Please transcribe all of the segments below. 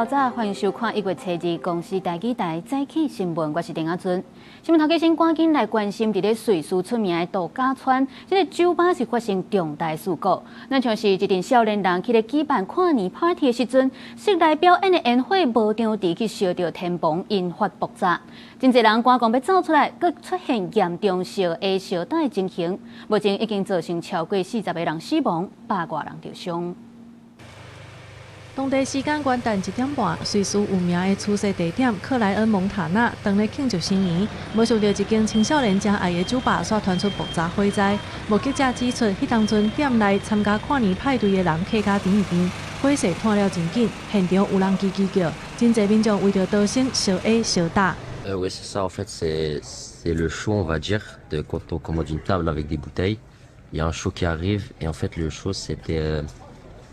老早，歡迎收看1月初2公視台語台早起新聞，我是丁阿春。新聞頭家先趕緊來關心，佇咧瑞士出名的度假村，這个酒吧是發生重大事故。若像是一陣少年人去咧舉辦跨年 party 的時陣，室內表演的煙火無張持去燒著天棚，引發爆炸。真濟人趕講欲走出來，閣出現嚴重燒焦燒焦的情形。目前已經造成超過40個人死亡，百外人著傷。當地時間元旦1點半，瑞士有名的出世地點克萊恩蒙塔納當咧慶祝新年，無想著一間青少年誠愛的酒吧煞傳出爆炸火災。目擊者指出，彼當陣店內參加跨年派對的人客甲甜甜，火勢湠了真緊，現場有人吱吱叫，真濟民眾為著逃生相挨相打。 Oui, c'est ça. En fait, c'est le show, on va dire, de quand on commande une table avec des bouteilles, il y a un show qui arrive et en fait le show, c'était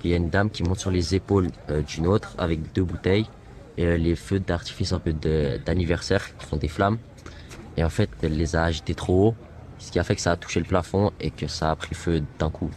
il y a une dame qui monte sur les épaules d'une autre avec deux bouteilles et les feux d'artifice un peu d'anniversaire qui font des flammes. Et en fait, elle les a agités trop haut, ce qui a fait que ça a touché le plafond et que ça a pris feu d'un coup.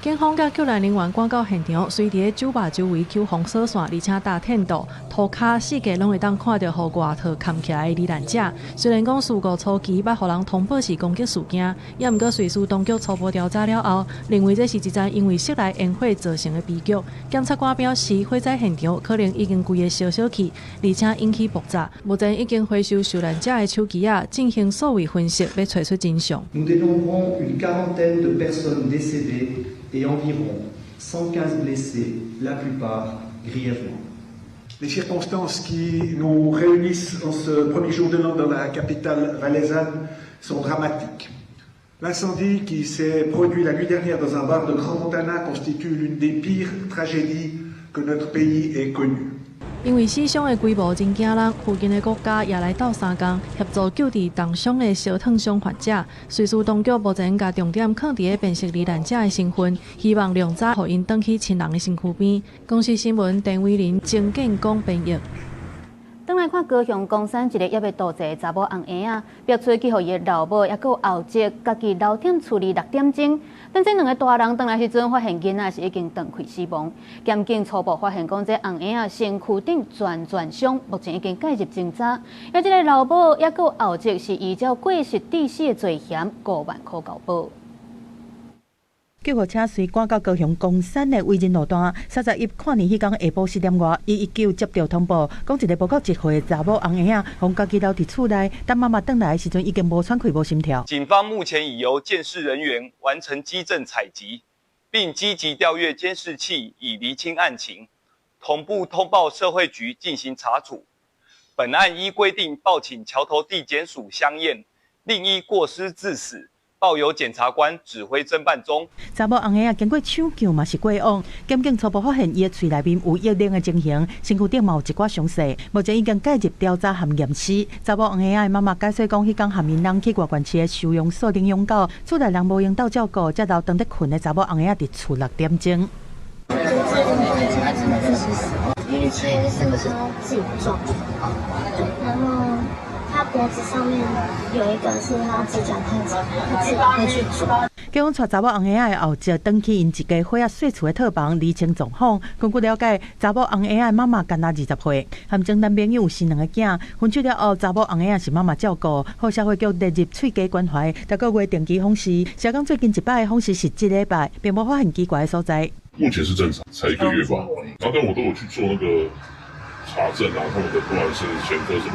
警方佮救援人員趕到現場，隨佇咧酒吧周圍搝封鎖線，而且搭天道，塗跤四界攏會當看著予外套崁起來的罹難者。雖然講事故初期捌予人通報是攻擊事件，也毋過瑞士當局初步調查了後，認為這是一場因為室內煙火造成的悲劇。檢察官表示，火災現場可能已經規个燒燒去，而且引起爆炸。目前已經回收受難者的手機仔，進行數位分析，欲揣出真相。 Nous dénombrons une quarantaine de personnes décédées et environ 115 blessés, la plupart grièvement. Les circonstances qui nous réunissent en ce premier jour de l'an dans la capitale valaisanne sont dramatiques. L'incendie qui s'est produit la nuit dernière dans un bar de Crans-Montana constitue l'une des pires tragédies que notre pays ait connues. 因為死傷的規模真驚人，附近的國家也來鬥相共協助救治重傷的燒燙傷患者。瑞士當局目前共重點放佇咧辨識罹難者的身份，希望量早予𪜶轉去親人的身軀邊。公視新聞鄧偉林、曾建功編譯。轉來看高雄岡山一个猶未度歲的查某尪仔啊，逼出去予伊的老母，抑閣有後叔，家己留踮厝裡6點鐘。等這兩个大人轉來時陣，發現囡仔是已經斷氣死亡。檢警初步發現講，這尪仔啊身軀頂全全傷，目前已經介入偵查。而這个老母抑閣有後叔是依照過失致死的罪嫌，5萬箍交保。救護車隨趕到高雄岡山的偉人路段，31跨年彼工下晡4點外，119接著通報，講一个無夠1歲的查某尪仔，予家己留佇厝內，等媽媽轉來的時陣已經無喘氣、無心跳。警方目前已由鑑識人員完成跡證採集，並積極調閱監視器以釐清案情，同步通報社會局進行查處。本案依規定報請橋頭地檢署相驗，另依過失致死，報由檢察官指揮偵辦中。查某尪仔經過搶救嘛是過往，檢警初步發現伊的喙內面有液冷的情形，身軀頂嘛有一寡傷勢，目前已經介入調查和驗屍。查某尪仔的媽媽解釋講，彼工和𪜶翁去外縣市的收容所領養狗，厝內人無閒鬥照顧，才留當咧睏的查某尪仔佇厝6點鐘。因為是他自己撞的，然後他脖子上面有一個是他指甲太長，他自己會去抓。警方帶查某尪仔的後叔轉去𪜶一家伙仔細厝的套房釐清狀況。根據了解，查某尪仔的媽媽干焦20歲，和前男朋友有生兩個囝。分手了後，查某尪仔是媽媽照顧，予社會局列入喙家關懷，逐個月定期訪視。社工最近一擺訪視是這禮拜，並無發現奇怪的所在。目前是正常，才一個月吧。然後但我都有去做那個查證啊，他們的不管是前科什麼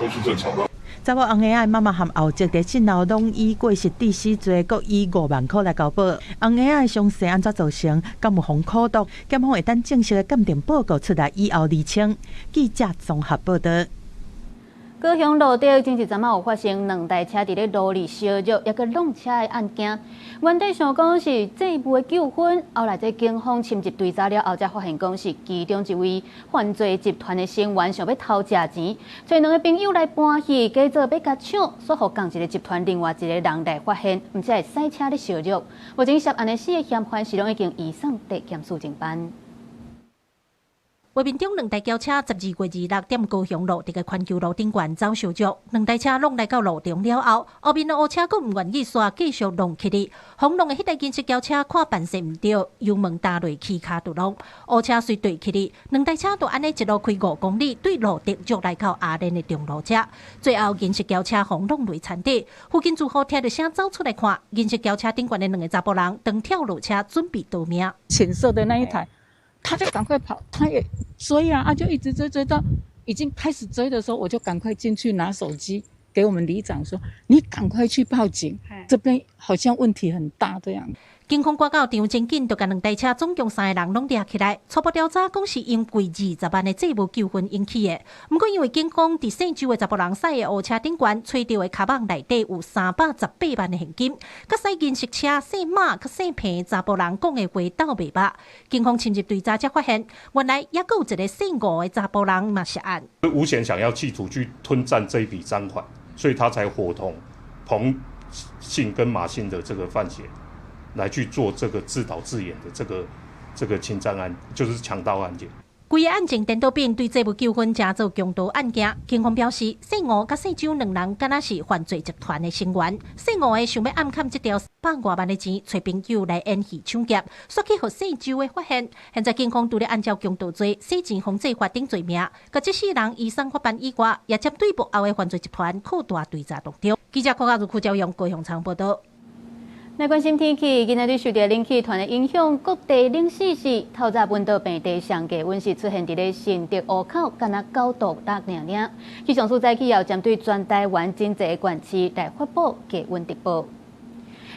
都是正常的。查某尪仔的媽媽和後叔佇訊後攏以過失致死罪，閣以5萬箍來交保。尪仔的傷勢按怎造成？敢有予苦毒？檢方會等正式的鑑定報告出來以後釐清。記者綜合報道。高雄蘆竹前一陣仔有發生兩台車佇咧路裡相約，抑閣挵車的案件。原底想講是債務的糾紛，後來這警方深入追查了後，才發現講是其中一位犯罪集團的成員想欲偷食錢，揣兩个朋友來扮戲，假做欲共搶，煞予仝一个集團另外一个人來發現，毋才會賽車咧相約。目前涉案的四个嫌犯是攏已經移送地檢署偵辦。畫面中兩台轎車12月26踮高雄路佇個環球路頂懸走相逐，兩台車攏來到路中了後，後面的烏車閣毋願意煞，繼續弄起哩。予弄的彼台銀色轎車看辦勢毋對，油門踏落起跤就弄，烏車隨對起哩，兩台車就按呢一路開5公里，對路直接來到阿蓮的中路遮。最後銀色轎車予弄落田底，附近住戶聽著聲走出來看，銀色轎車頂懸的兩個查埔人當跳落車準備逃命。淺色的那一台。他就趕快跑，他也追啊，就一直追，追到已經開始追的時候，我就趕快進去拿手機給我們里長說：你趕快去報警，這邊好像問題很大這樣。警方趕到場真緊，就共兩台車總共三個人攏掠起來。初步調查講是因為20萬的債務糾紛引起的。毋過因為警方佇姓周的查埔人駛的烏車頂懸，揣著的跤蠓內底有318萬的現金，佮駛銀色車姓馬佮姓彭查埔人講的話鬥袂捌。警方深入追查才發現，原來猶閣有一個姓吳的查埔人嘛涉案。吳顯想要企圖去吞佔這筆贓款，所以他才夥同彭姓跟馬姓的這個犯嫌。來去做這個自導自演的這個侵佔案，就是強盜案件。規個案情顛倒變，對債務糾紛成做強盜案件。警方表示，姓吳佮姓周兩人敢若是犯罪集團的成員。姓吳的想欲暗崁這條300外萬的錢，揣朋友來演戲搶劫，煞去予姓周的發現。現在警方除了按照強盜罪、洗錢防制法等罪名，共這四人移送法辦以外，也針對幕後的犯罪集團擴大追查當中。記者郭家如、邱朝陽、高雄場報導。來關心天氣，今仔日受著冷氣團的影響，各地冷死死。透早本島平地上低溫是出現佇咧新竹湖口，敢若9度6爾爾。氣象署早起又針對全台灣真濟縣市來發布低溫特報。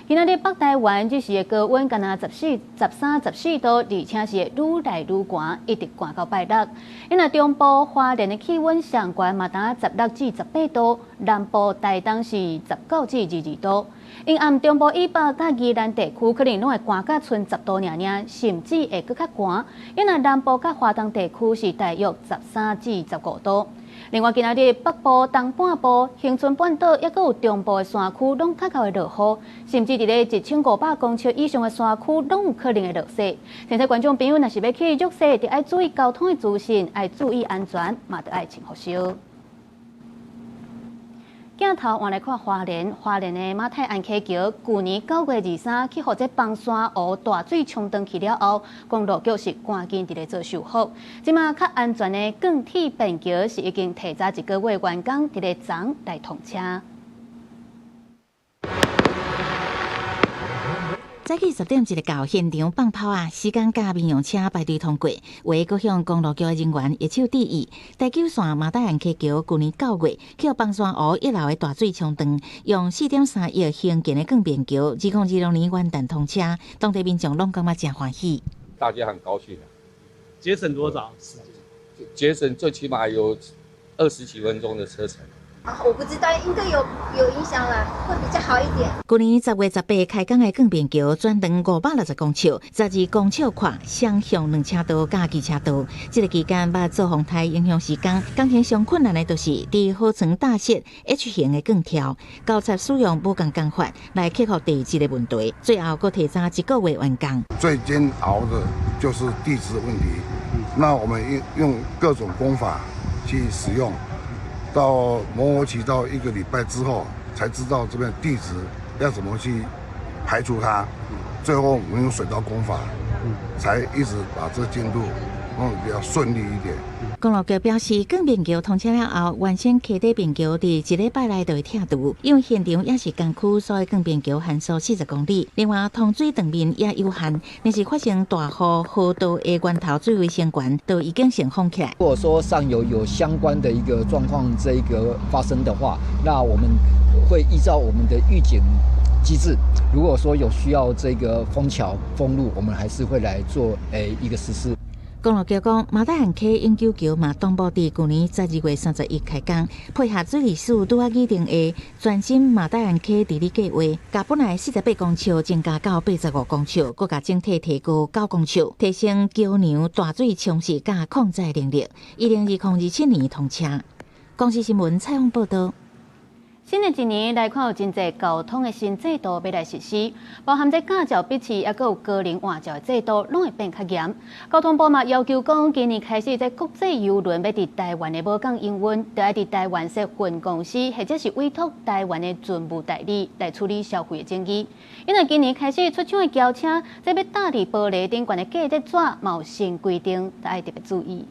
今仔日北台灣這時的高溫敢若14、13、14度，而且是會愈來愈寒，一直寒到拜六。因為中部花蓮的氣溫上懸嘛，達16至18度，南部台東是19至22度。陰暗中部以北佮宜蘭地區可能攏會寒甲賰10度爾爾，甚至會閣較寒。因為南部佮花東地區是大約13至15度。另外，今仔日北部、東半部、恆春半島，抑閣有中部的山區，攏較較會落雨，甚至佇咧1500公尺以上的山區，攏有可能會落雪。現在觀眾朋友若是欲去玉雪，就愛注意交通的資訊，愛注意安全，嘛著愛穿雨衫。鏡頭換來看花蓮，花蓮的馬太鞍溪橋，舊年9月23去予這崩山湖大水沖斷去了後，公路局是趕緊佇咧做修復。這馬較安全的鋼鐵便橋是已經提早一個月完工，佇咧昨來通車。早起10點一個到現場放炮啊！時間佮民用車排隊通過，有的閣向公路局的人員揮手致意。台九線馬太鞍溪橋，舊年9月去予崩山湖一樓的大水沖斷，用4.3億興建的鋼便橋，2026年元旦通車，當地民眾攏感覺誠歡喜。大家很高興啊！節省多少時間？節省最起碼有20幾分鐘的車程。啊，我不知道，應該有影響啦，會比較好一點。舊年10月18開工的鋼便橋，全長560公尺，12公尺闊，雙向兩車道佮機車道。這個期間，捌做風颱影響時間，工程上困難的就是佇河床搭設 H 型的鋼條，交叉使用無仝工法來克服地質的問題。最後，閣提早一個月完工。最煎熬的就是地質問題，那我們用各種工法去使用。到磨合期到一個禮拜之後，才知道這邊地質要怎麼去排除它。最後我們用水刀工法，才一直把這個進度弄得比較順利一點。公路局表示，鋼便橋通車了後，原先溪底便橋佇一禮拜內就會拆除，因為現場也是工區，所以鋼便橋限速40公里。另外，通水斷面也有限，若是發生大雨，河道的源頭水位升懸，就已經先封起來。如果說上游有相關的一個狀況，這個發生的話，那我們會依照我們的預警機制，如果說有需要這個封橋封路，我們還是會來做一個實施。公路局講，馬太鞍溪永久橋嘛，同步佇舊年12月31開工，配合水利署拄仔擬定的全新馬太鞍溪治理計劃，共本來48公尺增加到85公尺，閣共整體提高9公尺，提升橋梁大水沖蝕佮抗災能力。2027年通車。公視新聞採訪報導。新的一年來看，有真濟交通的新制度欲來實施，包含這駕照筆試，抑閣有高齡換照的制度，攏會變較嚴。交通部嘛要求講，今年開始，這國際郵輪欲佇台灣的母港營運，著愛佇台灣設分公司，或者是委託台灣的船務代理來處理消費的爭議。因為今年開始出廠的轎車，這欲貼佇玻璃頂懸的隔熱紙，嘛有新規定，著愛特別注意。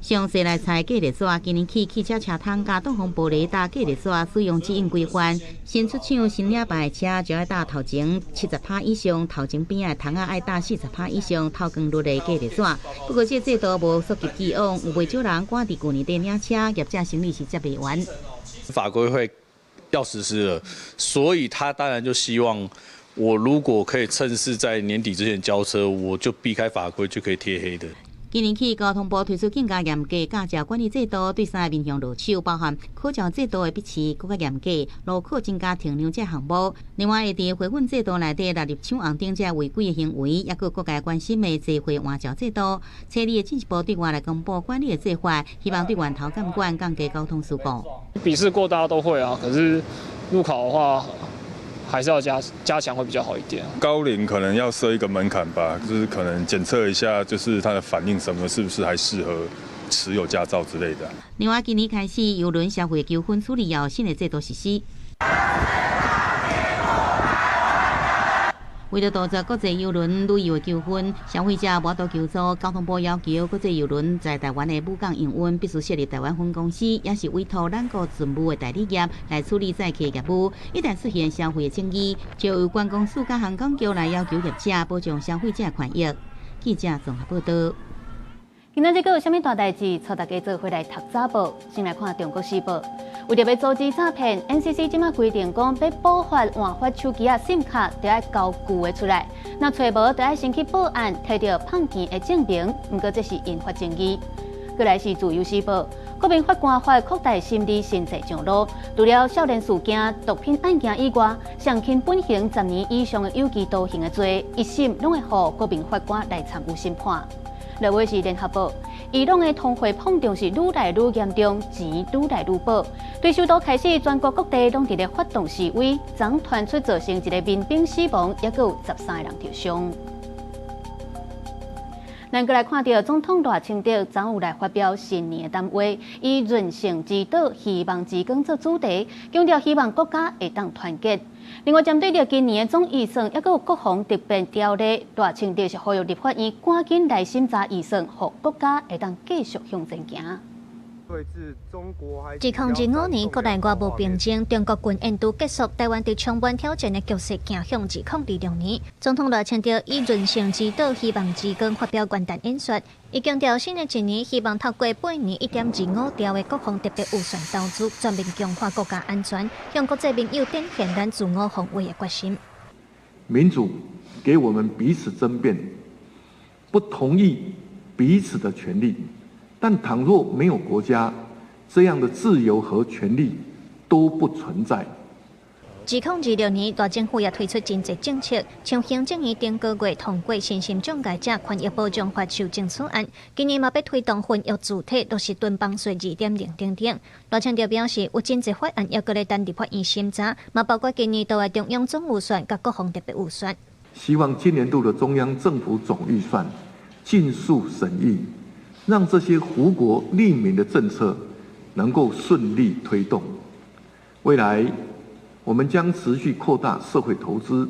詳細來拆隔熱紙，今年起汽車車窗佮擋風玻璃貼隔熱紙使用指引規範。新出廠新領牌的車就愛貼頭前70趴以上，頭前邊的窗仔愛貼40趴以上透光率的隔熱紙。不過這制度無溯及既往，有袂少人趕佇舊年底領車，業者生理是接袂完。法規會要實施了，所以他當然就希望我如果可以趁勢在年底之前交車，我就避開法規就可以貼黑的。今年起，交通部推出更加嚴格駕照管理制度，對三個面向落手，包含考照制度的筆試閣較嚴格，路考增加停兩這項目。另外，會佇回訓制度內底納入搶紅燈這違規的行為，抑閣各界關心的濟歲換照制度。初二進一步對外來公布管理的做法，希望對源頭監管降低交通事故。筆試過大家都會啊，可是路考的話，還是要加強會比較好一點。高齡可能要設一個門檻吧，就是可能檢測一下，就是他的反應什麼，是不是還適合持有駕照之類的。另外，今年開始郵輪消費糾紛處理有新的制度實施。為著杜絕國際郵輪旅遊的糾紛，消費者無法度求助，交通部要求國際郵輪在台灣的母港營運，必須設立台灣分公司，抑是委託咱國船務的代理業來處理載客業務。一旦出現消費的爭議，就由觀光署佮航空局來要求業者保障消費者權益。記者綜合報導。今仔日閣有啥物大代誌？帶大家做伙來讀早報。先來看《中國時報》，為著欲阻止詐騙，NCC 這馬規定講，欲補發換發手機仔 SIM 卡，著愛交舊的出來。若揣無，著愛先去報案，提著碰錢的證明。毋過這是引發爭議。閣來是《自由時報》，國民法官法擴大審理新罪上路，除了少年事件、毒品案件以外，上輕本刑10年以上的有期徒刑的罪，一審攏會予國民法官來參與審判。落尾是聯合報，伊朗的通貨膨脹是愈來愈嚴重，錢愈來愈薄。對首都開始，全國各地攏佇咧發動示威，昨傳出造成一个民兵死亡，抑閣有13個人受傷。咱閣來看著總統賴清德昨有來發表新年的談話，以韌性之島、希望之光做主題，強調希望國家會當團結。另外，針對著今年的總預算，抑閣有國防特別條例，賴清德是呼籲立法院趕緊來審查預算，予國家會當繼續向前行。2025年國內外無平靜，中國軍演拄結束，台灣佇充滿挑戰的局勢行向2026年。總統賴清德以韌性之島、希望之光發表元旦演說，伊強調新的一年希望透過八年1.25兆的國防特別預算投資，全面強化國家安全，向國際盟友展現咱自我防衛的決心。民主給我們彼此爭辯，不同意彼此的權利。但倘若沒有國家，這樣的自由和權利都不存在。2026年，賴政府也推出真濟政策，像行政院頂個月通過身心障礙者權益保障法修正草案，今年嘛欲推動婚育主體落實囤房稅2.0等等。賴清德表示，有真濟法案猶閣咧等立法院審查，嘛包括今年度的中央總預算佮國防特別預算。希望今年度的中央政府總預算盡速審議。讓這些福國利民的政策能夠順利推動。未來，我們將持續擴大社會投資，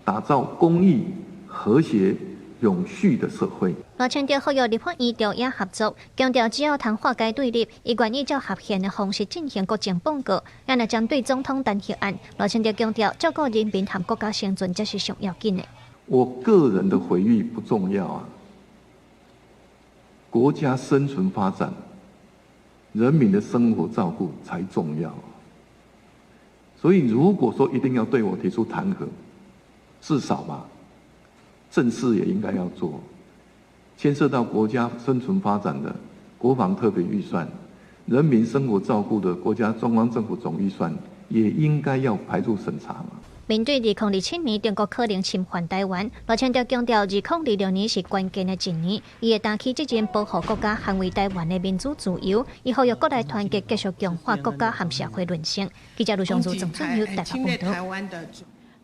打造公益、和諧、永續的社會。賴清德呼籲立法院朝野合作，強調只要通化解對立，伊願意照合憲的方式進行國政報告。也若針對總統彈劾案，賴清德強調照顧人民和國家生存才是上要緊的。我個人的毀譽不重要啊。國家生存發展，人民的生活照顧才重要。所以，如果說一定要對我提出彈劾，至少吧，正事也應該要做。牽涉到國家生存發展的國防特別預算，人民生活照顧的國家中央政府總預算，也應該要排入審查嘛。面對2027年中國可能侵犯台灣，賴清德強調，2026年是關鍵的一年，伊會擔起責任保護國家、捍衛台灣的民主自由。伊呼籲國內團結，繼續強化國家和社會韌性。記者盧尚如、鄭俊友台北報導。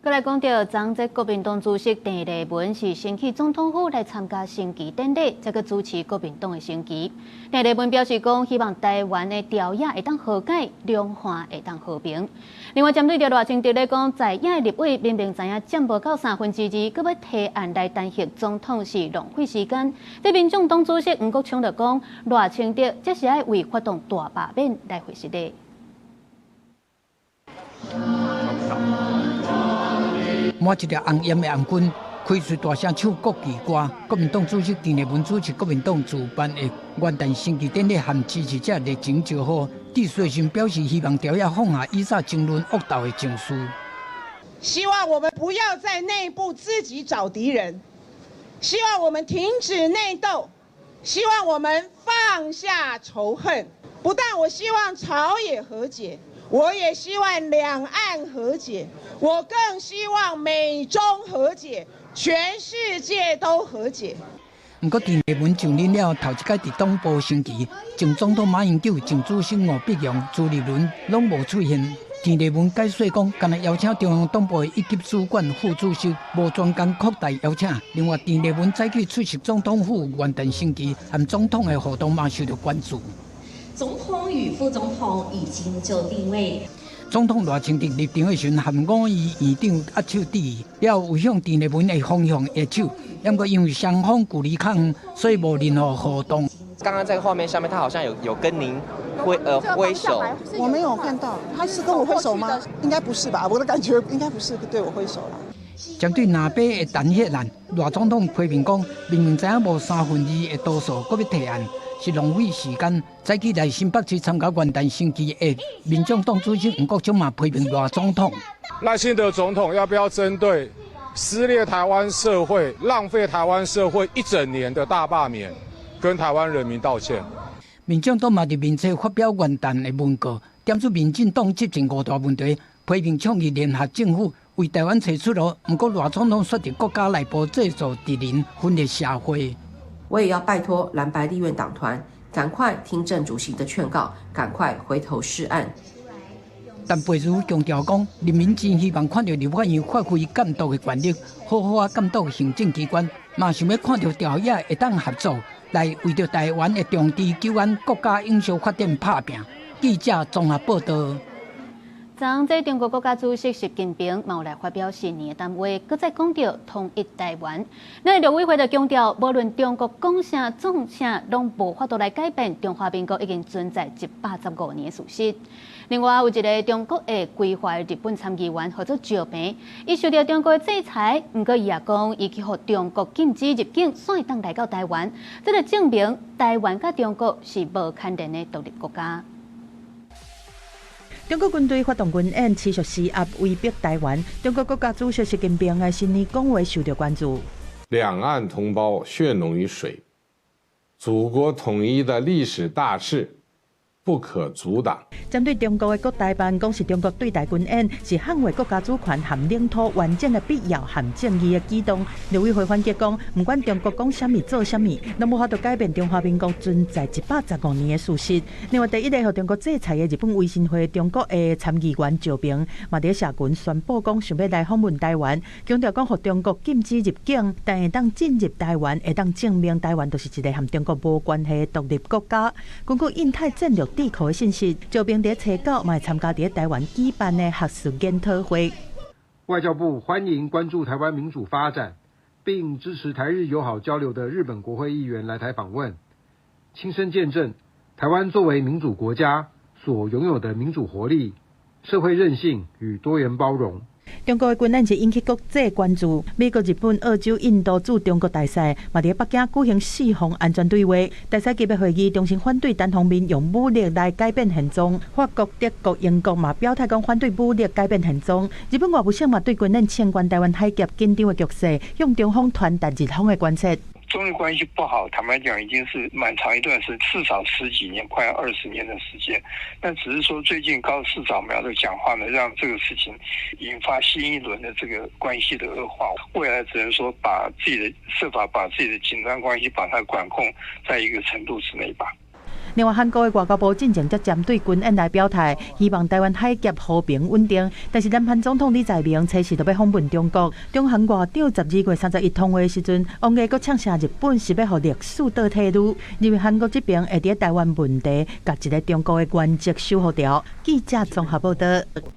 閣來講著，昨這國民黨主席鄭麗文是先去總統府來參加升旗典禮，再閣主持國民黨的升旗。鄭麗文表示講，希望台灣的朝野會當和解，兩岸會當和平。另外，針對著賴清德來講，在野立委明明知影佔無夠2/3，閣欲提案來彈劾總統是浪費時間。這民眾黨主席黃國昌就講，賴清德這是愛為發動大罷免來費時間。滿一條紅煙的紅軍，開喙大聲唱國旗歌。國民黨主席鄭麗文主持國民黨主辦的元旦升旗典禮，和支持者熱情招呼。致辭時表示希望朝野放下以前爭論惡鬥的情緒。希望我們不要在內部自己找敵人，希望我們停止內鬥，希望我們放下仇恨。不但我希望朝野和解。我也希望兩岸和解，我更希望美中和解，全世界都和解。毋過，鄭麗文就任了頭一擺佇黨部升旗，前總統馬英九、前主席吳伯雄、朱立倫攏無出現。鄭麗文解說講，干焦邀請中央黨部的一級主管副主席，無專工擴大邀請。另外，鄭麗文早起出席總統府元旦升旗和總統的互動嘛受著關注。總統與副總統已經就定位。總統賴清德入場的時陣，和吳儀院長握手致意，了後有向鄭麗文的方向握手，毋過因為雙方距離較遠，所以無任何互動。剛剛在畫面上面，他好像有跟您揮手。我沒有看到，他是跟我揮手嗎？應該不是吧？我的感覺應該不是對我揮手啦。針對藍白的彈劾案，賴總統批評講，明明知影無2/3的多數，閣欲提案，是浪費時間。早起來新北市參加元旦升旗的民眾黨主席黃國昌嘛批評賴總統。賴清德總統要不要針對撕裂台灣社會、浪費台灣社會一整年的大罷免，跟台灣人民道歉？民眾黨嘛佇面冊發表元旦的文告，點出民進黨執政五大問題，批評倡議聯合政府為台灣揣出路。毋過賴總統卻佇國家內部製造敵人，分裂社會。我也要拜託藍白立院黨團，趕快聽鄭主席的勸告，趕快回頭是岸。但白如強調講，人民真希望看著立法院發揮監督的權力，好好仔監督行政機關，嘛想欲看著朝野會當合作，來為著台灣的長治久安、國家永續發展拍拚。記者綜合報導。昨這中國國家主席習近平嘛有來發表新年的談話，閣再講著統一台灣。咱陸委會就強調，無論中國講啥、創啥，攏無法度來改變中華民國已經存在115年的事實。另外，有一个中國的歸化日本參議員，號做石平，伊受著中國的制裁，毋過伊也講，伊去予中國禁止入境，煞會當來到台灣，這就證明台灣佮中國是無牽連的獨立國家。中國軍隊發動軍演，持續施壓威逼台灣。中國國家主席習近平的新年講話受著關注。兩岸同胞血濃於水，祖國統一的歷史大勢不可阻擋。針對中國的國台辦講，是中國對台軍演是捍衛國家主權和領土完整的必要和正義的舉動。陸委會反擊講，毋管中國講啥物做啥物，攏無法度改變中華民國存在115年的事實。另外，第一个予中國制裁的日本維新會中國的參議員石平，嘛佇社群宣布講，想欲來訪問台灣，強調講予中國禁止入境，但會當進入台灣，會當證明台灣就是一个和中國無關係的獨立國家。根據印太戰略智庫的信息，石平佇初九嘛會參加佇台灣舉辦的學術研討會。外交部歡迎關注台灣民主發展，並支持台日友好交流的日本國會議員來台訪問，親身見證台灣作為民主國家所擁有的民主活力、社會韌性與多元包容。中國的軍演是引起國際關注，美國、日本、澳洲、印度駐中國大使嘛佇北京舉行四方安全對話。大使級別會議中心反對單方面用武力來改變現狀。法國、德國、英國嘛表態講反對武力改變現狀。日本外務省嘛對軍演衝關台灣海峽緊張的局勢，向中方傳達日方的關切。中日關係不好，坦白講已經是蠻長一段時，至少十幾年，快要20年的時間。但只是說最近高市早苗的講話呢，讓這個事情引發新一輪的這個關係的惡化。未來只能說把自己的設法，把自己的緊張關係，把它管控在一個程度之內吧。另外，韓國的外交部進前則針對軍演來表態，希望台灣海峽和平穩定。但是，南韓總統李在明初四就欲訪問中國，中韓外長12月31通話時陣，王毅閣嗆聲日本是欲予歷史倒退嚕，認為韓國這邊會佇台灣問題，共一个中國的原則守予牢。記者綜合報道。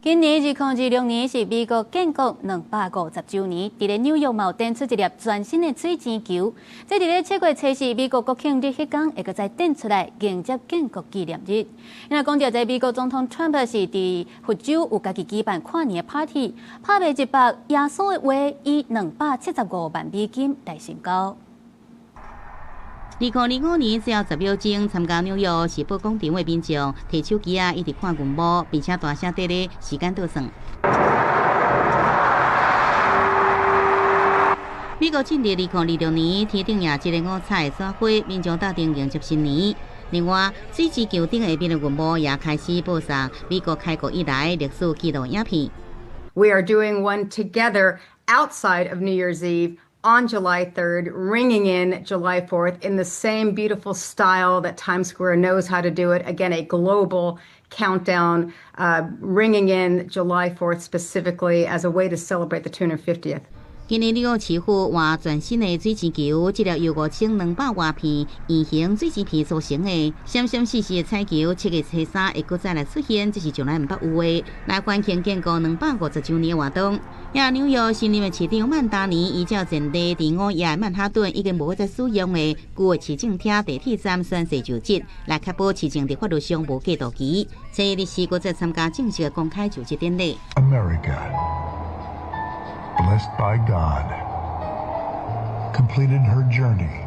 今年2026年是美國建國250週年，佇咧紐約嘛有展出一粒全新的水錢球。這佇咧7月初四美國國慶日彼工，會閣再展出來迎接建國紀念日。因為講著這美國總統川普是佇佛州有家己舉辦跨年的 party，拍賣一幅耶穌的畫，以275萬美金來成交。2025年最後10秒鐘，參加紐約時報廣場的民眾提手機仔，一直看銀幕，並且大聲綴咧時間倒算。美國進入2026年，天頂也一个五彩的紙花，民眾鬥陣迎接新年。另外，水錢球頂下面的銀幕也開始播送美國開國以來歷史紀錄影片。 We are doing one together outside of New Year's Eve on July 3rd, ringing in July 4th in the same beautiful style that Times Square knows how to do it. Again, a global countdown, ringing in July 4th specifically as a way to celebrate the 250th. 今年紐約市府換全新的水錢球，這粒由5200外片圓形水錢片組成的閃閃爍爍的彩球，7月初3會閣再來出現，這是從來毋捌有的，來歡慶建國250週年的活動。也紐約新任的市長曼達尼依照前例，佇午夜曼哈頓已經無再使用的舊的市政廳地鐵站宣誓就職，來確保市政佇法律上無過渡期。初日時閣再參加正式的公開就職典禮。 America, blessed by God, completed her journey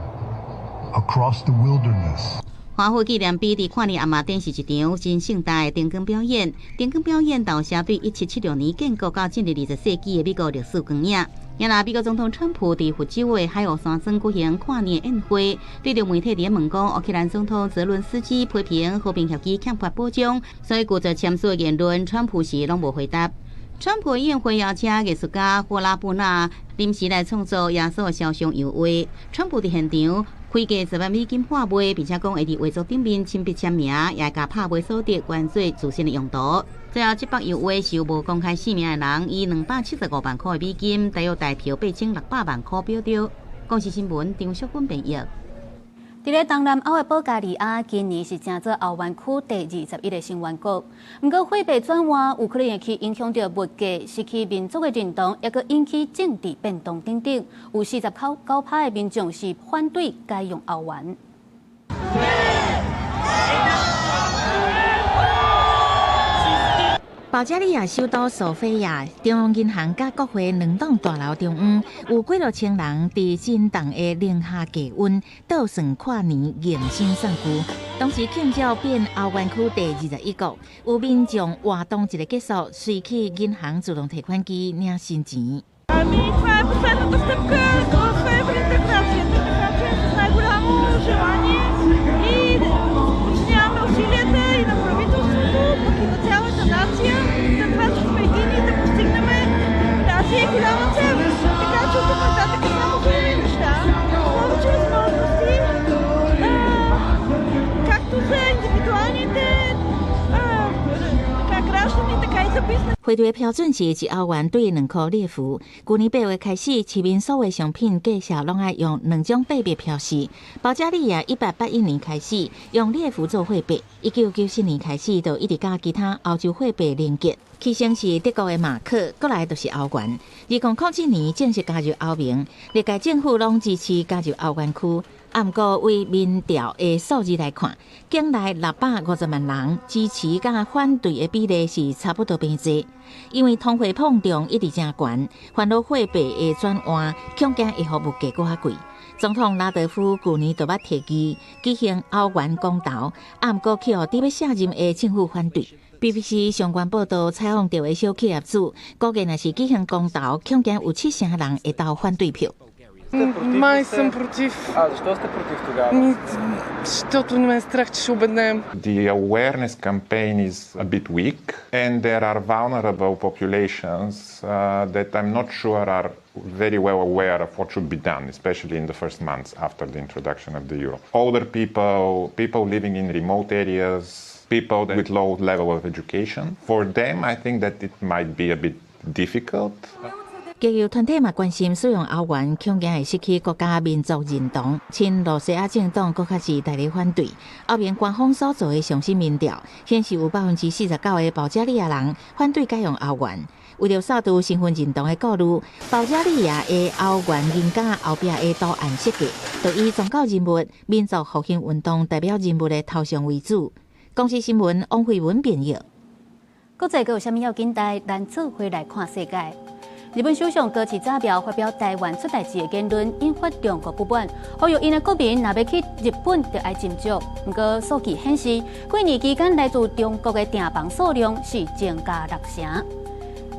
across the wilderness. 華府紀念碑佇跨年暗暝展示一場真盛大的燈光表演。燈光表演投射對1776年建國到進入20世紀的美國歷史光影。也若美國總統川普佇佛州的海湖山莊舉行跨年宴會，對著媒體佇問講，烏克蘭總統澤倫斯基批評和平協議欠缺保障，所以拒絕簽署的言論，川普是攏無回答。川普宴會邀請藝術家霍拉布納臨時來創作耶穌肖像油畫。川普佇現場開價10萬美金拍賣，並且講會佇畫作頂面親筆簽名，也會共拍賣所得捐做慈善的用途。最後，這幅油畫是由無公開姓名的人以275萬塊的美金，大約台票8600萬塊標著。公視新聞張淑芬編譯。佇咧東南歐的保加利亞，今年是成做歐元區第21个成員國。毋過貨幣轉換有可能會去影響著物價，失去民族的認同，抑閣引起政治變動等等。有49%的民眾是反對改用歐元。保加利亞首都索菲亞中央銀行佮國會兩棟大樓中央，有幾落千人佇真凍的零下低溫倒算跨年迎新送舊。同時慶祝變歐元區第21國，有民眾活動一个結束，隨去銀行自動提款機領新錢。匯兌標準是1歐元兌2塊列弗。舊年8月開始，市面所有商品價數攏愛用兩種貨幣標示。保加利亞1881年開始用列弗做貨幣，1994年開始就一直佮其他歐洲貨幣連結。起先是德國的馬克，過來就是歐元。2007年正式加入歐盟，歷屆政府攏支持加入歐元區。毋過，為民調的數字來看，境內650萬人支持佮反對的比例是差不多平濟。因為通貨膨脹一直誠懸，煩惱貨幣的轉換，恐驚會予物價閣較貴。總統拉德夫舊年就捌提議舉行歐元公投，毋過去予佇欲卸任的政府反對。BBC 相關報道採訪著的小企業主，估計若是舉行公投，恐驚有七成人會投反對票。Май съм против. А защо сте против тогава? Защото ме е страх, че ще обеднеем. The awareness campaign is a bit weak and there are vulnerable populations that I'm not sure are very well aware of what should be done, especially in the first months after the introduction of the euro. Older people, people living in remote areas, people with low level of education. For them, I think that it might be a bit difficult. 極右團體嘛關心使用歐元，恐驚會失去國家民族認同。親羅西亞政黨閣較是大力反對。歐盟官方所做的上新民調顯示，有49%的保加利亞人反對改用歐元。為著掃除身份認同的顧慮，保加利亞的歐元銀夾後壁的圖案設計，就以宗教人物、民族復興運動代表人物的頭像為主。公視新聞王慧文編譯。國際閣有啥物要緊代？咱做伙來看世界。日本首相高市早苗發表台灣出代誌的言論，引發中國不滿，呼籲𪜶的國民若欲去日本，就愛斟酌。毋過數據顯示，幾年期間來自中國的訂房數量是增加6成。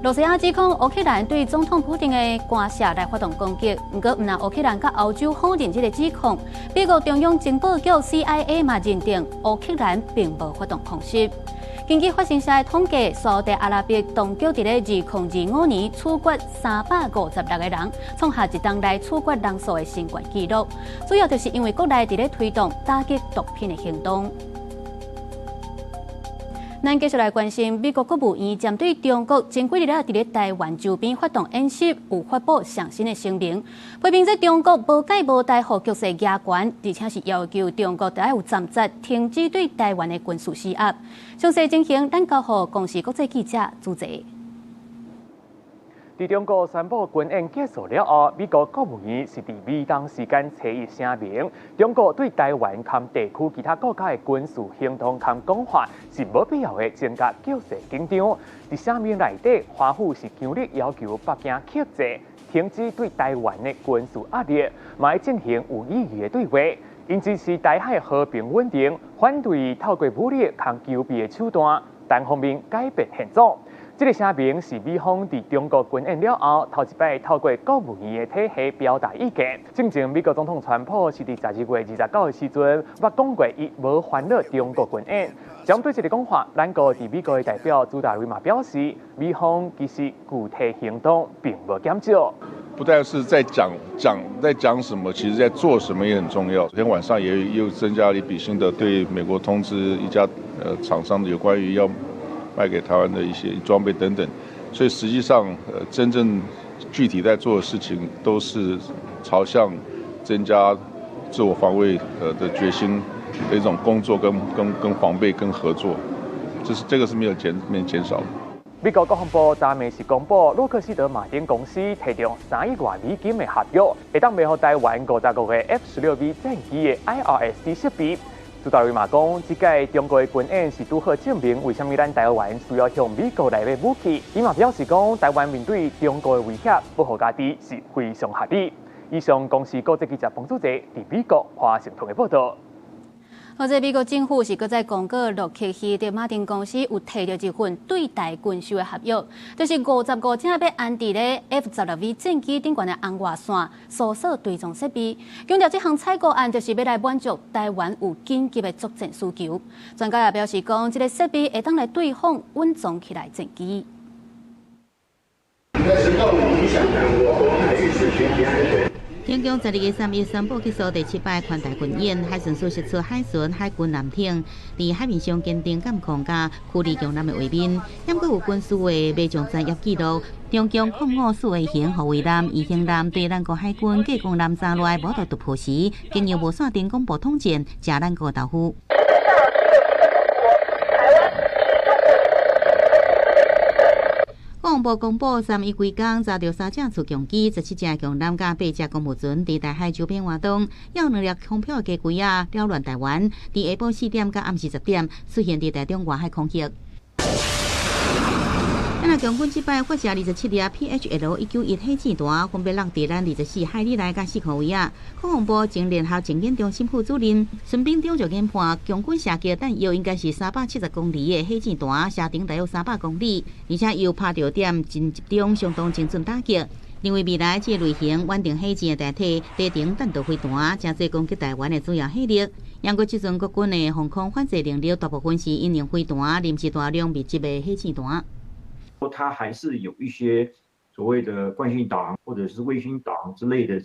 羅西亞指控烏克蘭對總統普丁的官舍來發動攻擊，毋過毋但烏克蘭佮歐洲否認這个指控，美國中央情報局 CIA 嘛認定烏克蘭並無發動空襲。根據法新社的統計，沙特阿拉伯當局佇咧2025年處決356個人，創下一冬來處決人數的新懸紀錄。主要就是因為國內佇咧推動打擊毒品的行動。咱繼續來關心美國國務院針對中國前幾日仔佇咧台灣周邊發動演習，有發布上新的聲明，批評這中國無蓋無大，予局勢加懸，而且是要求中國著愛有暫時停止對台灣的軍事施壓。詳細情形，咱交予公視國際記者主持。佇中國宣布軍演結束了後，美國國務院是佇美東時間初一聲明，中國對台灣佮地區其他國家的軍事行動佮講話是無必要的增加局勢緊張。佇聲明內底，華府是強烈要求北京克制，停止對台灣的軍事壓力，嘛愛進行有意義的對話。𪜶支持台海和平穩定，反對透過武力佮求備的手段，單方面改變現狀。這个聲明是美方佇中國軍演了後，頭一擺透過國務院的體系表達意見。進前美國總統川普是佇12月29的時陣，捌講過伊無煩惱中國軍演。針對這个講法，咱國佇美國的代表朱大偉嘛表示，美方其實具體行動並無減少。不但是在講講在講什麼，其實在做什麼也很重要。昨天晚上也又增加了一筆新的對美國通知一家廠商有關於要賣給台灣的一些裝備等等，所以實際上，真正具體在做的事情，都是朝向增加自我防衛的決心的一種工作跟防備跟合作，這個是沒有減少的。美國國防部昨暝是公布，洛克希德馬丁公司提供3億外美金的合約，會當賣予台灣55個 F-16V 戰機的 IRST 設備。朱大偉嘛講，這屆中國的軍演是拄好證明為啥物咱台灣需要向美國來買武器。伊嘛表示講，台灣面對中國的威脅，保護家己是非常合理。以上公視國際記者彭祖哲佇美國華盛頓的報導。好，這美國政府是閣再公告，洛克希德馬丁公司有提著一份對台軍售的合約，就是55隻欲安置咧 F-16V 戰機頂懸的紅外線搜索追蹤設備。強調這項採購案就是欲來滿足台灣有緊急的作戰需求。專家也表示講，這个設備會當來對抗隱藏起來戰機。影響我國海域主權。中共12月3日宣布結束第七擺環台軍演，海巡署釋出海巡、海軍艦艇，佇海面上堅定監控佮驅離強艦的畫面，毋過有軍事的馬上專業記錄。中共空541型護衛艦、魚興艦對咱國海軍繼攻艦炸落來無度突破時，經由無線電廣播統戰，食咱國豆腐。國防部公布，3一規工查著三隻自強機、17隻強艦佮八隻公務船佇台海周邊活動，猶有兩粒空飄的雞胿仔擾亂台灣。佇下晡4點到暗時10點，出現佇台中外海空域。咱若共軍這擺發射27粒 PHL 191火箭彈，分別落佇咱24海里內佮四箍位仔。國防部前聯合前研中心副主任孫炳忠就研判，共軍射擊彈藥應該是370公里的火箭彈，射程大約300公里，而且由拍著點真集中，相當精準打擊。認為未來這類型遠程火箭會代替低程彈道飛彈，成做攻擊台灣的主要火力。毋過，這陣國軍的防空反制能力大部分是引用飛彈、臨時大量密集的火箭彈。它還是有一些所謂的慣性導航或者是衛星導航之類的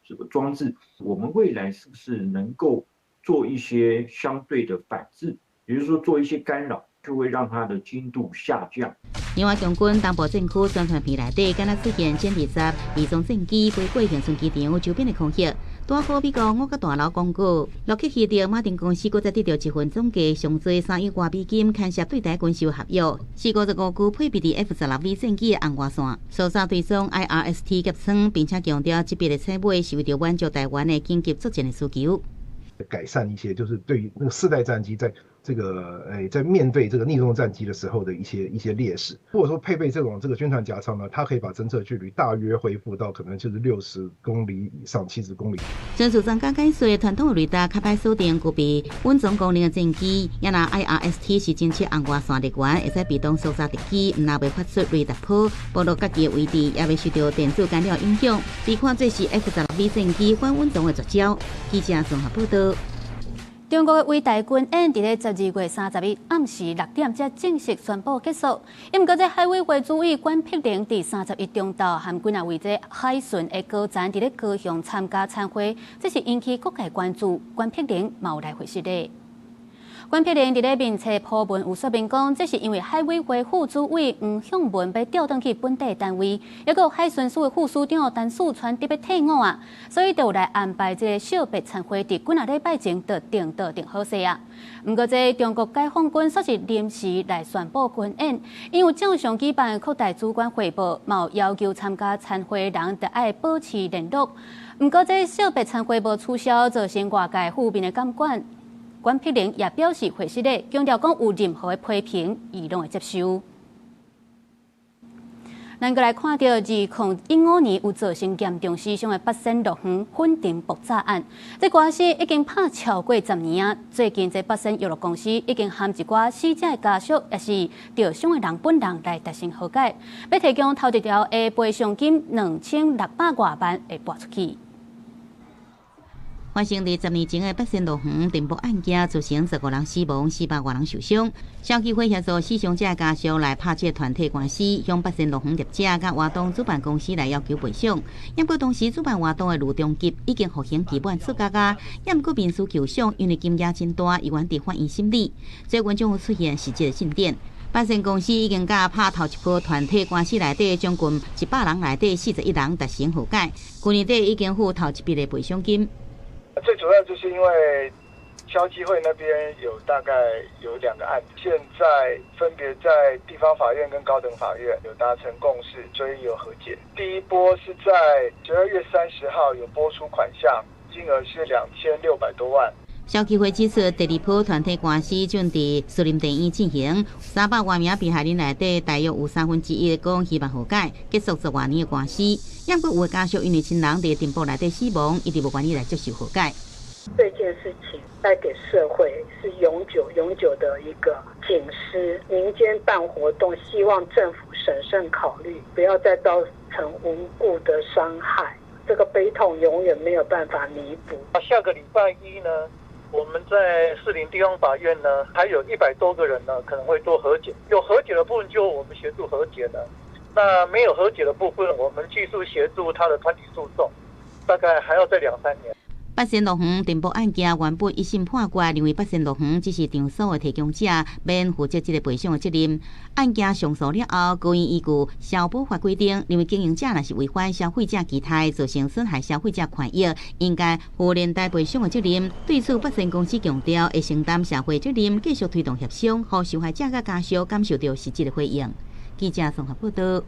這個裝置，我們未來是不是能夠做一些相對的反制，比如說做一些干擾，就會讓它的精度下降。另外，共軍東部戰區宣傳片內底，敢若出現殲20偽裝戰機飛過恆春機場周邊的空域。拄好美國五角大樓公告，洛克希德馬丁公司閣再得著一份總價上濟3億外美金牽涉對台軍售合約，是55具配備佇 F-16V 戰機的紅外線搜查追蹤 IRST 夾艙，並且強調這筆的採買是為著滿足台灣的緊急作戰的需求。改善一些，就是對於那個四代戰機在這個在面對這個匿蹤戰機的時候的一些劣勢。如果說配備這種這個宣傳夾艙呢，它可以把偵測距離大約恢復到可能就是60公里以上，70公里。軍事專家解說，傳統的雷達較歹鎖定具備穩裝功能的戰機，也若 IRST 是偵測紅外線熱源，會使被動搜查敵機，毋但袂發出雷達波，暴露家己的位置，也袂受著電子干擾影響。被看做是 F-16V 戰機反穩裝的絕招。記者綜合報導。中國的圍台軍演佇咧12月31日暗時6點才正式宣布結束。毋過，這海委會主委管碧玲佇31中晝和幾若位這海巡的高層佇咧高雄參加餐會，這是引起各界關注。管碧玲嘛有來回釋咧。管碧玲佇咧面冊 po 文有說明講，這是因為海委會副主委黃向文欲調轉去本地單位，抑閣有海巡署的副署長陳四川得欲退伍啊，所以就有來安排這個惜別餐會，佇幾若禮拜前就定桌定好勢啊。毋過，這中國解放軍煞是臨時來宣布軍演，因為照常舉辦擴大主管匯報，嘛有要求參加餐會的人著愛保持聯絡。毋過，這惜別餐會無取消，造成外界負面的感覺。管碧玲也表示會失禮，強調講有任何的批評，伊攏會接受。咱閣來看著2015年有造成嚴重死傷的八仙樂園粉塵爆炸案，這官司已經拍超過10年啊！最近這八仙遊樂公司已經和一寡死者的家屬，抑是著傷的人本人來達成和解，欲提供頭一條的賠償金2600外萬會撥出去。發生佇10年前的八仙樂園塵爆案件，造成15人死亡、400外人受傷。消基會協助死傷者的家屬來拍這個團體官司，向八仙樂園業者佮活動主辦公司來要求賠償。毋過當時主辦活動的呂中吉已經服刑期滿出獄啊，毋過民事求償，因為金額真大，猶原佇法院審理。最近終於出現實質的進展。八仙公司已經佮拍頭一波團體官司內底將近100人內底41人達成和解，去年底已經付頭一筆的賠償金。最主要就是因為消基會那邊有大概有兩個案子，現在分別在地方法院跟高等法院有達成共識，所以有和解。第一波是在12月30號有撥出款項，金額是2600多萬。消基會指出，第二波團體官司正佇士林地院進行，300外名被害人內底，大約有1/3講希望和解，結束10外年的官司。毋過有的家屬因為親人佇塵爆內底死亡，伊就無願意來接受和解。這件事情帶給社會是永久、永久的一個警示。民間辦活動，希望政府審慎考慮，不要再造成無故的傷害。這個悲痛永遠沒有辦法彌補。下個禮拜一呢，我們在士林地方法院呢，還有100多個人呢，可能會做和解。有和解的部分就我們協助和解的，那沒有和解的部分，我們繼續協助他的團體訴訟，大概還要再兩三年。八仙樂園塵爆案件原本一審判決，認為八仙樂園只是場所的提供者，免負責這個賠償的責任。案件上訴了後，高院依據消保法規定，認為經營者若是違反消費者期待，造成損害消費者權益，應該負連帶賠償的責任。對此，八仙公司強調會承擔社會責任，繼續推動協商，予受害者佮家屬感受著實質的回應。記者綜合報導。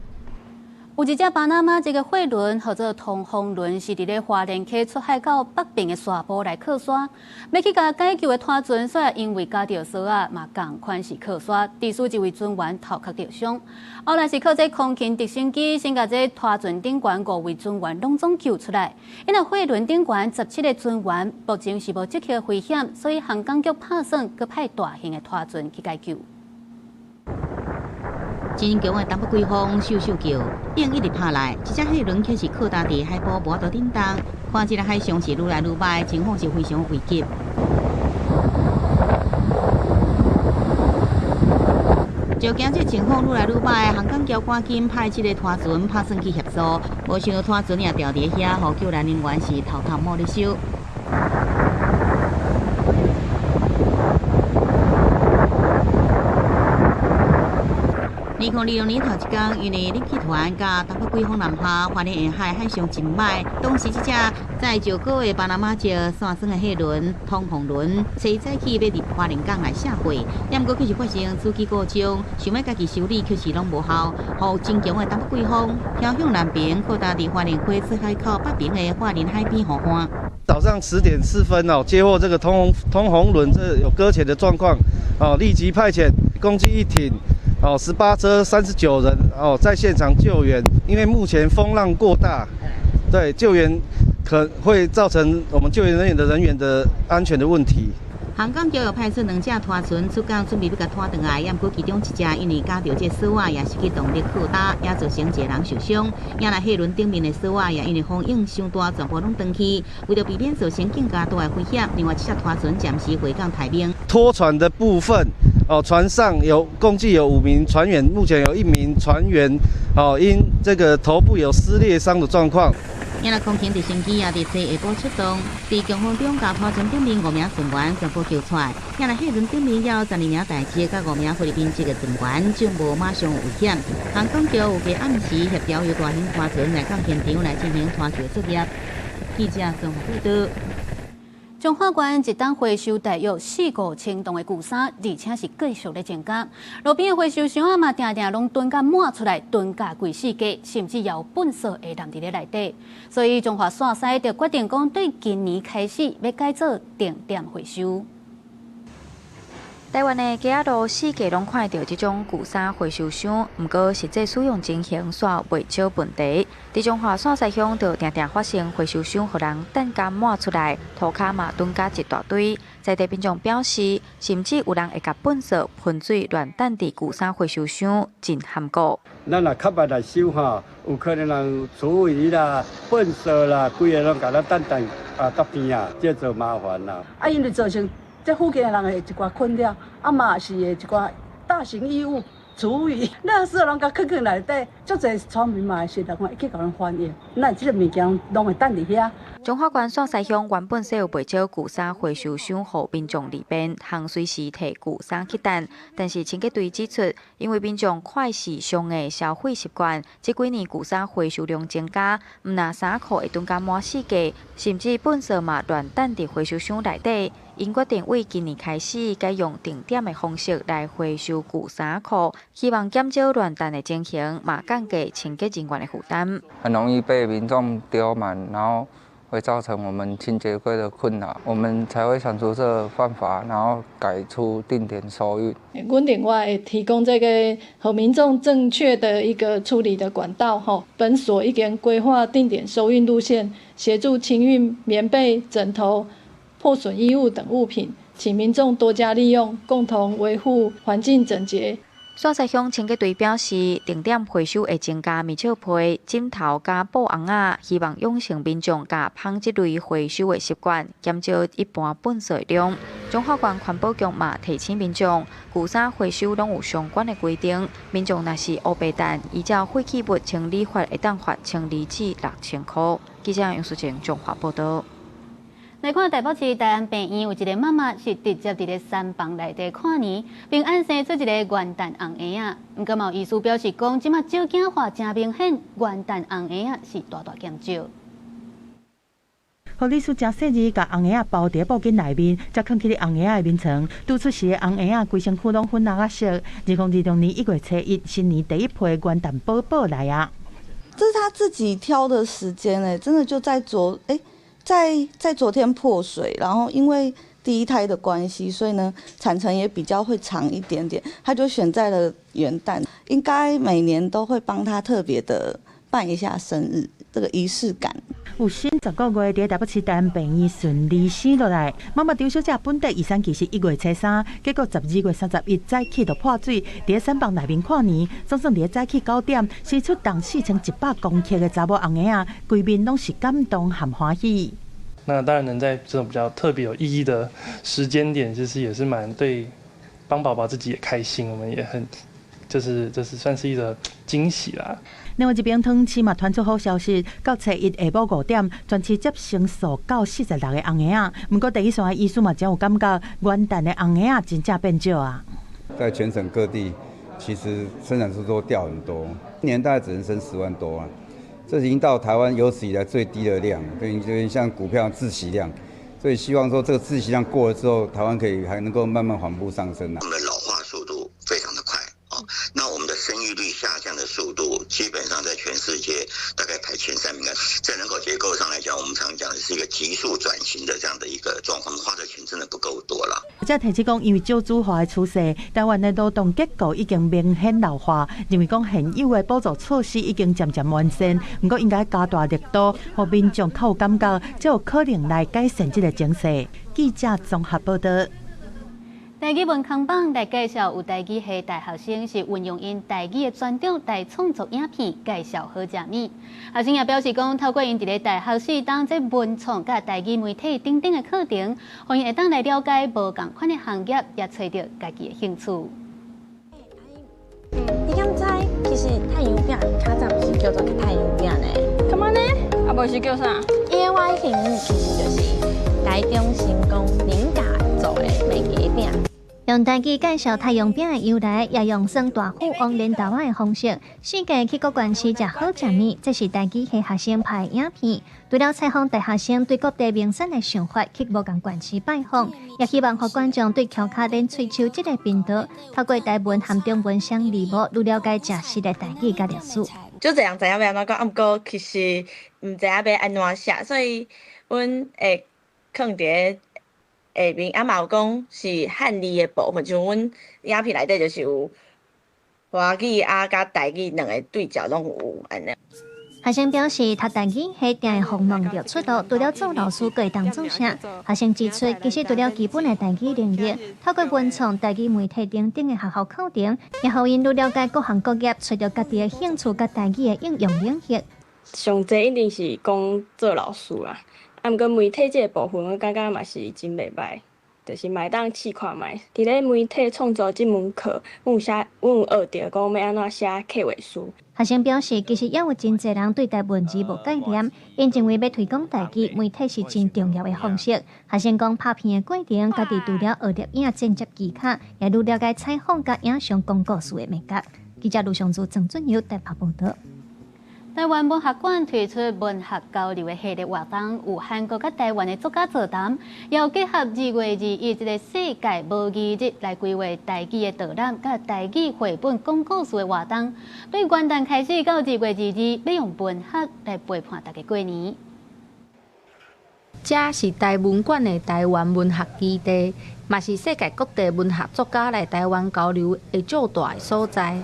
有一隻巴拿馬這個貨輪，號做通風輪，是佇咧花蓮溪出海到北爿的沙埔來靠沙，欲去共解救的拖船，煞因為夾著索仔，嘛仝款是靠沙，致使一位船員頭殼著傷。後來是靠這空勤直升機，先共這拖船頂懸五位船員攏總救出來。因為貨輪頂懸17個船員，目前是無即刻危險，所以航港局拍算閣派大型的拖船去解救。真強的東北季風，咻咻叫，湧一直拍來，這隻貨輪卻是靠搭佇海波無法度振動，看這个海象是愈來愈䆀，情況是非常危急。就驚這情況愈來愈䆀，航港局趕緊派這个拖船拍算去協助，無想到拖船也掉佇遐，予救援人員是頭頭摸咧燒。2026年頭一工，因為冷氣團佮東北季風南下，花蓮沿海海象真䆀。當時這隻載石膏的巴拿馬籍散裝的貨輪通航輪，初早起欲入花蓮港來卸貨，毋過卻是發生主機故障，想欲家己修理，卻是攏無效。予真強的東北季風飄向南邊，擴大佇花蓮溪出海口北邊的花蓮海邊河岸。早上10點4分哦，接獲這個通紅輪這有擱淺的狀況，哦，立即派遣攻擊一艇。哦，18車39人哦，在現場救援。因為目前風浪過大，對救援可會造成我們救援人員的安全的問題。航港局又派出兩隻拖船出港，準備欲共拖轉來，毋過其中一隻因為夾著這索仔，也失去動力靠搭，也造成一個人受傷。也來貨輪頂面的索仔也因為風湧傷大，全部攏斷去。為著避免造成更加大的危險，另外七隻拖船暫時回港待命。拖船的部分。哦，船上有共計有5名船員，目前有1名船員哦，因這個頭部有撕裂傷的狀況。也來空勤直升機也佇下晡出動，佇強風中共拖船頂面5名船員全部救出來。也來貨輪頂面有12名台籍佮5名菲律賓籍的船員，就無馬上有危險。航港局有計暗時協調由大型拖船來到現場來進行拖救作業。記者綜合報導。彰化縣一冬回收大約4、5千噸的舊衫，而且是繼續咧增加。路邊的回收箱仔嘛，定定攏囤甲滿出來，囤甲規四界，甚至也有糞埽會湳佇咧內底。所以彰化線西就決定講，對今年開始欲改做定點回收。台灣的街仔路四界攏看著這種舊衫回收箱，毋過實際使用情形煞袂少問題。佇彰化線西鄉，就定定發生回收箱予人擲甲滿出來，塗跤嘛囤甲一大堆。在地民眾表示，甚至有人會共糞埽噴水亂擲佇舊衫回收箱，真含糊。咱若較慢來收吼，有可能人廚餘啦、糞埽啦，規个攏共咱擲擲啊，到邊啊，這就麻煩啦。啊，因為造成這附近的人會一寡困擾，啊嘛是會一寡大型異物、廚餘，那時候攏共囥囥內底，足濟村民嘛是來講會去共阮反映，咱這個物件攏會擲佇遐。彰化縣線西鄉原本設有袂少舊衫回收箱，予民眾利便，通隨時提舊衫去擲。但是清潔隊指出，因為民眾快時尚的消費習慣，這幾年舊衫回收量增加，毋但衫褲會囤甲滿四界，甚至糞埽嘛亂擲佇回收箱內底。𪜶決定為今年開始改用定點的方式來回收舊衫褲，希望減少亂擲的情形，嘛降低清潔人員的負擔。很容易被民眾丟滿，然後會造成我們清潔櫃的困擾，我們才會想出這個辦法，然後改出定點收運。阮另外會提供這個予民眾正確的一個處理的管道，吼，本所已經規劃定點收運路線，協助清運棉被、枕頭、破損衣物等物品，請民眾多加利用，共同維護環境整潔。線西鄉清潔隊表示，定點回收會增加棉笑被、枕頭佮布尪仔，希望養成民眾共芳這類回收的習慣，減少一般糞埽量。彰化縣環保局嘛提醒民眾，舊衫回收攏有相關的規定，民眾若是烏白擲，依照廢棄物清理法會當罰1000至6000箍。記者楊淑靜彰化報導。來看台北市大安病院有一個媽媽是直接佇咧產房內底跨年，並按生出一個元旦紅嬰仔。毋過嘛有醫師表示講，這馬少子化誠明顯，元旦紅嬰仔是大大減少。護理師誠細膩，共紅嬰仔包佇布巾內面，才囥去咧紅嬰仔的眠床。拄出世的紅嬰仔，規身軀攏粉紅仔色。2026年1月初1，新年第一批元旦寶寶來啊！這是他自己挑的時間欸，真的就在在昨天破水，然後因為第一胎的關係，所以呢產程也比較會長一點點，他就選在了元旦，應該每年都會幫他特別的辦一下生日，這個儀式感。有生10个月，佇台北市大安病院顺利生落來。媽媽張小姐本底預產期是1月初3，結果12月31早起就破水，佇產房內面跨年，總算佇早起9點生出重4100公克的查某紅嬰仔，規面攏是感動和歡喜。那當然能在這種比較特別有意義的時間點，其實也是蠻對，幫寶寶自己也開心，我們也很，就是算是一個驚喜啦。另外一邊，桃園市嘛傳出好消息，到初一下晡5點，全市接生數到46個紅嬰仔。毋過第一線的醫師嘛真有感覺，元旦的紅嬰仔真正變少啊。在全省各地，其實生產數都掉很多，一年大概只能生10萬多啊。這已經到台灣有史以來最低的量，對，就像股票窒息量，所以希望說這個窒息量過了之後，台灣可以還能夠慢慢緩步上升。我們的老化速度非常的快哦，那我們的生育率下降的速度，基本上在全世界大概排前3名。在人口結構上來講，我們常講的是一個急速轉型的這樣的一個狀況，花的錢真的不夠多了。這提醒講，因為少子化的趨勢，台灣的勞動結構已經明顯老化，認為講現有的補助措施已經漸漸完善，毋過應該加大力度，予民眾較有感覺，才有可能來改善這個情勢。記者綜合報導。台語文康榜來介紹，有台語系大學生是運用𪜶台語的專長來創作影片，介紹好食物。學生也表示講，透過𪜶佇咧大學四冬這文創佮台語媒體等等的課程，予𪜶會當來了解無仝款的行業，也揣著家己的興趣。你敢知，其實太陽餅較早毋是叫做太陽餅呢？敢按呢？啊，無是叫啥？伊的原型其實就是台中成功林家做的麥粿餅。用台語介紹太陽餅的由來，也用耍大富翁連豆仔的方式，四界去各縣市食好食物。這是台語系學生拍的影片。除了採訪大學生對各地名產的想法，去無仝縣市拜訪，也希望予觀眾對蹺跤練喙鬚這個頻道，透過台文和中文雙字幕，愈了解食食的台語佮歷史。足濟人知影欲按怎講，啊，毋過其實毋知影欲按怎寫，所以阮會囥佇咧下面，啊嘛有講是漢字的部分，像阮影片內底就是有華語啊佮台語兩个對照攏有按呢。學生表示，讀台語系定會予問著出路，除了做老師，閣會當做啥？學生指出，其實除了基本的台語能力，透過文創、台語媒體等等的學校課程，也予𪜶愈了解各行各業，揣著家己的興趣佮台語的應用領域。上濟一定是講做老師啦，啊，毋過媒體這个部分，我感覺嘛是真袂䆀，就是嘛會當試看覓。佇咧媒體創作這門課，阮有寫，阮有學著講欲按怎寫計劃書。學生表示，其實也有真濟人對台文字無概念，𪜶認為欲推廣台語，媒體是真重要的方式。學生講，拍片的過程，家己除了學攝影剪輯技巧，也愈了解採訪佮影像講故事的眉角。記者盧尚祖、鄭俊友台北報導。台灣文學館推出文學交流的系列活動，有韓國佮台灣的作家座談，也有結合2月21這个世界母語日來規劃台語的導覽佮台語繪本講故事的活動。對元旦開始到2月22，欲用文學來陪伴大家過年。這是台文館的台灣文學基地，嘛是世界各地文學作家來台灣交流會最大的所在。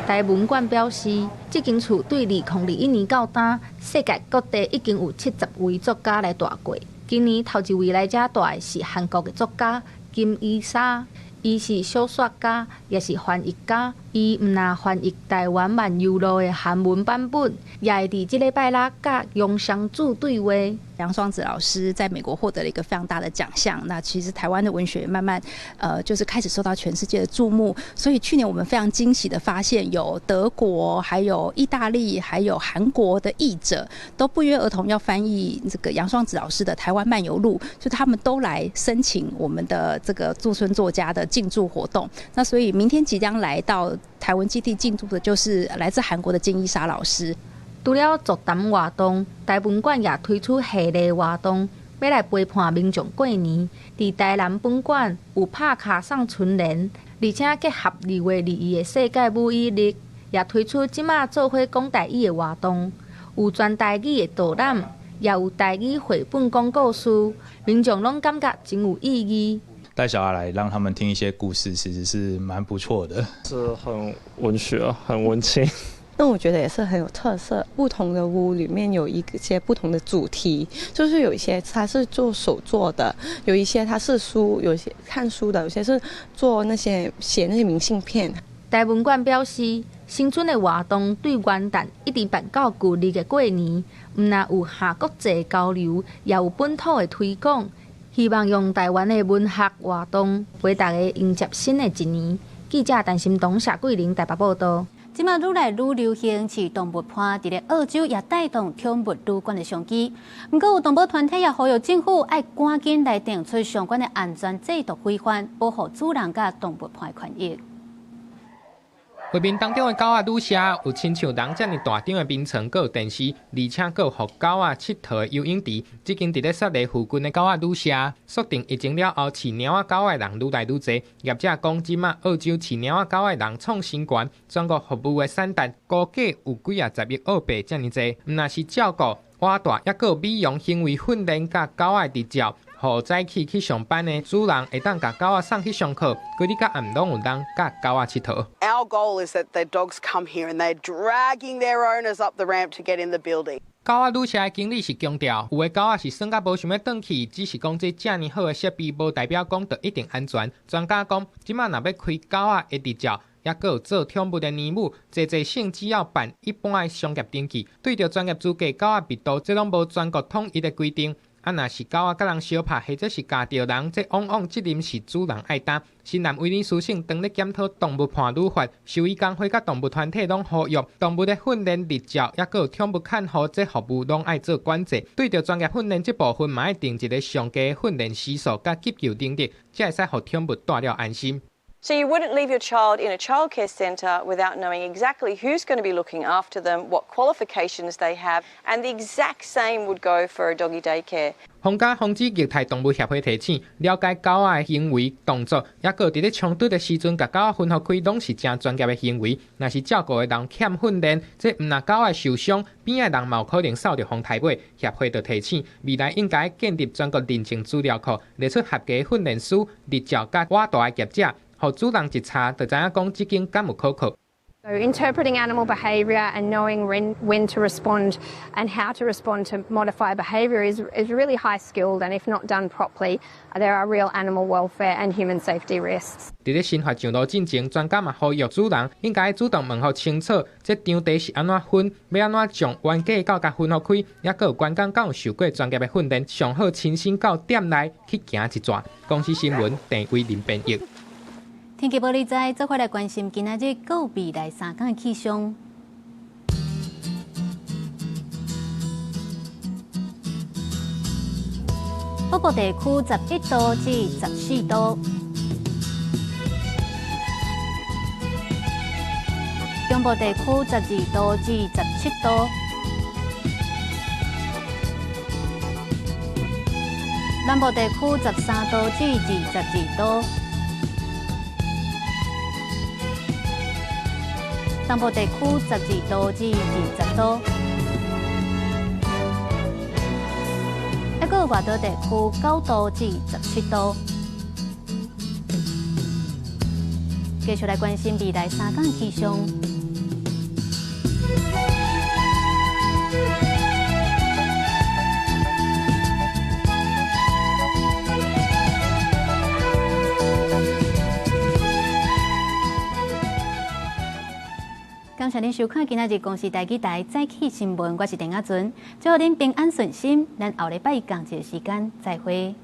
台文館表示，這間厝對2021年到今，世界各地已經有70位作家來蹛過。今年頭一位來遮蹛的是韓國的作家金伊莎，伊是小說家，也是翻譯家。伊毋但翻譯台灣漫遊錄的韓文版本，也會佇這禮拜六佮楊雙子對話。楊雙子老師在美國獲得了一個非常大的獎項。那其實台灣的文學慢慢，就是開始受到全世界的注目。所以去年我們非常驚喜的發現，有德國、還有意大利、還有韓國的譯者都不約而同要翻譯這個楊雙子老師的《台灣漫遊錄》，就他們都來申請我們的這個駐村作家的進駐活動。那所以明天即將來到台文基地進駐的，就是來自韓國的金伊莎老師。除了座談活動，台文館也推出系列活動，欲來陪伴民眾過年。佇台南分館有拍卡送春聯，而且結合2月21的世界母語日，也推出這馬做伙講台語的活動，有全台語的導覽，也有台語繪本講故事，民眾攏感覺真有意義。帶小孩來，讓他們聽一些故事，其實是蠻不錯的。是很文學，很文青。那我覺得也是很有特色。不同的屋裡面有一些不同的主題，就是有一些它是做手作的，有一些它是書，有些看書的，有些是做那些寫那些明信片。台文館表示，新春的活動對元旦一直辦到舊曆的過年，毋但有跨國際交流，也有本土的推廣，希望用台灣的文學活動，為大家迎接新的一年。記者陳心東、謝桂玲台北報道。這馬愈來愈流行飼動物伴，佇咧澳洲也帶動寵物旅館的商機。毋過有動保團體也呼籲政府愛趕緊來定出相關的安全制度規範，保護主人佮動物伴的權益。畫面當中的狗仔旅社有親像人遮爾大張的眠床，閣有電視，而且閣有予狗仔𨑨迌的游泳池。這間佇咧雪梨附近的狗仔旅社，鎖定疫情了後，飼貓仔狗仔的人愈來愈濟。業者講，這馬澳洲飼貓仔狗仔的人創新高，全國服務的產值估計有幾仔十億澳幣遮爾濟。毋但是照顧、活大，抑閣有美容行為訓練佮狗仔的執照。予早起去上班的主人會當共狗仔送去上課，規日到暗攏有人佮狗仔𨑨迌。 Our goal is that the dogs come here and they're dragging their owners up the ramp to get in the building. 狗仔旅社的經理是強調，有的狗仔是耍甲無想欲轉去，只是講這遮爾好的設備，無代表講就一定安全。專家講，這馬若欲開狗仔的執照，抑閣有做寵物的年母，濟濟省只要辦一般的商業登記，對著專業資格狗仔密度，這攏無全國統一的規定。啊，若是狗仔佮人相拍，或者是咬著人，這往往責任是主人愛擔。新南威爾斯省當咧檢討動物伴侶法，獸醫工會佮動物團體攏呼籲，動物的訓練、執照，抑閣有寵物看護這服務攏愛做管制。對著專業訓練這部分，嘛愛定一个上低訓練時數佮急救能力，才會使予寵物蹛了安心。 So you wouldn't leave your child in a childcare centre without knowing exactly who's going to be looking after them, what qualifications they have, and the exact same would go for a doggy daycare. 皇家防止虐待動物協會提醒，了解狗仔的行為動作，抑閣佇咧衝突的時陣，共狗仔分予開，攏是誠專業的行為。若是照顧的人欠訓練，這毋但狗仔受傷，邊仔人嘛有可能掃著風刣尾。協會就提醒，未來應該建立全國認證資料庫，列出合格訓練師、執照佮活大的業者。予主人一查，就知影講這間敢有可靠。 So interpreting animal behaviour and knowing when to respond and how to respond to modify behaviour is really high skilled, and if not done properly, there are real animal welfare and human safety risks. 佇咧新法上路進前，專家嘛呼籲主人應該主動問予清楚，這場地是按怎分，欲按怎將冤家狗共分予開，抑閣有關工敢有受過專業的訓練，上好親身到店內去行一轉。公視新聞鄭偉林編譯。天氣報你知，做伙來關心今仔日閣未來三工的氣象。北部地區11度至14度，中部地區12度至17度，南部地區13度至22度。東部地區12度至20度，抑閣外島地區9度至17度。繼續來關心未來三工氣象。感謝您收看今仔日公視台語台早起新聞，我是鄭亞純，祝予恁平安順心，咱後禮拜仝一个時間再會。